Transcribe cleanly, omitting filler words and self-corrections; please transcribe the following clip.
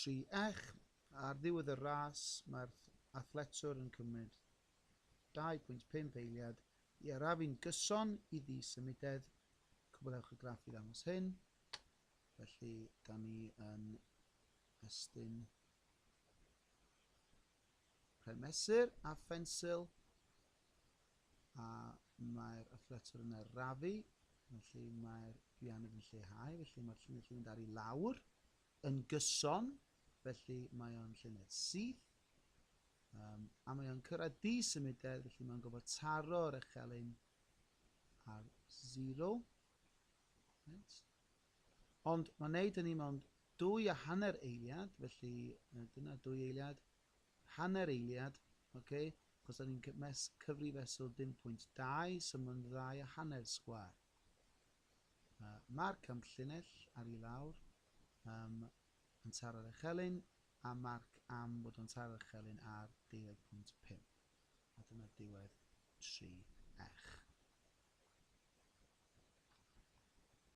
3 ech. Ar ddiwedd y ras, mae'r athletwr yn cymryd 2.5 eiliad i arafu'n gyson i ddisymudedd. Cwblhewch y graff i ddangos hyn. Felly, da ni yn estyn pren mesur a phensil a mae'r athletwr yn arafu, felly mae'r buanedd yn lleihau, felly mae'r llinell yn mynd ar i lawr yn gyson, felly mae o'n llinell syth, a mae o'n cyrraedd di-symudedd, felly mae'n gofod taro'r echelin ar 0. Right. Ond mae'n neud hynny mewn 2.5 eiliad, felly dyna 2 eiliad, hanner eiliad, okay, achos da ni'n cyfri fesul 0.2, so mae'n 2.5 sgwâr. Marc am llinell ar i lawr, yn taro'r echelin, a marc am bod o'n taro'r echelin ar 12.5. A dyna diwedd 3.